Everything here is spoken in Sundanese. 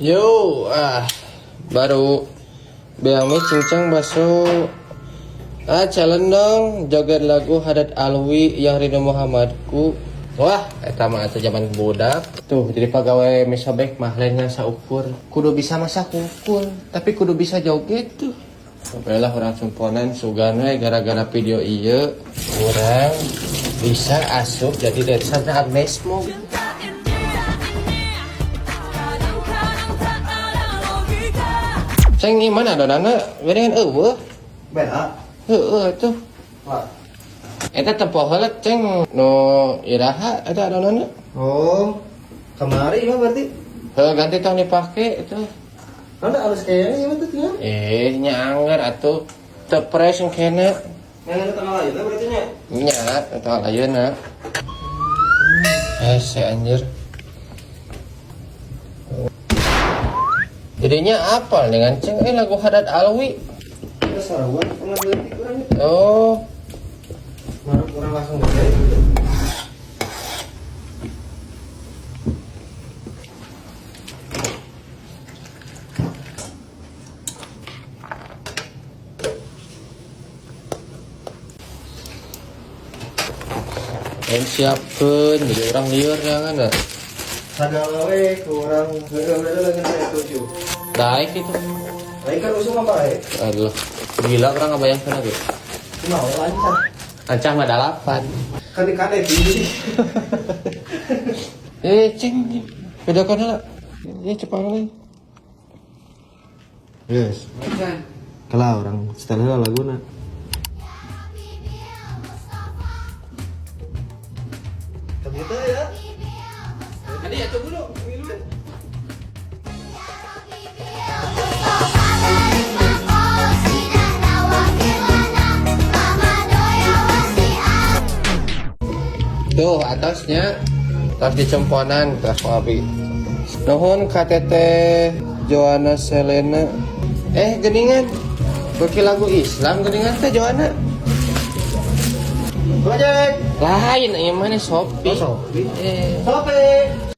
Yo, baru beang mie cincang bakso. Ah, challenge dong, joget lagu Haddad Alwi yang Ridho Muhammadku. Wah, eta mah atuh zaman budak. Tuh, jadi pegawai mie sobek mah lainnya saukur. Kudu bisa masak ukur, tapi kudu bisa joget tuh. Lah orang cumponan sugan we gara-gara video ieu urang bisa asup jadi dancer Agnes Mo. Ceng ini mana adonanna geningan eueuh. Beda. Heeh atuh. Wah. Eta tempo heula ceng nu iraha eta adonanna. Oh, kemari mah berarti. Heuh ganti tong dipake itu. Mana halus kayaknya mah tuh tinggal. Eh nya anggar atuh. Teu fresh engkena. Yang ada tanggal ayeuna berarti nya. Nya tanggal ayeuna. Hese anjir. Jadinya apal dengan ceng lagu Haddad Alwi. Kita sarawan kurang leutik kurang. Oh, Marah kurang langsung gede gitu. yang siapkeun jadi orang lieur jangan ah. Sagala we kurang heeh beda lagi saya tujuh. Daik itu. Lain kan usum apa ya? Aduh, gila orang ngabayangkeun lagi. Cuma we lancar. Ancah mah 8. Kan di kade tinggi. Eh, ceng, bedakan heula. Ini cepat lagi. Yes. Kalau orang setel heula laguna. Ternyata ya. Tadi ya tunggu dulu. Tuh atasnya tas dicemponan tas wabi. Nuhun KTT Joanna Selena. Eh geningan. Beki lagu Islam geningan teh Joanna. Gojek. Lain ieu mana Shopee. Oh, Shopee. Eh. Shopee.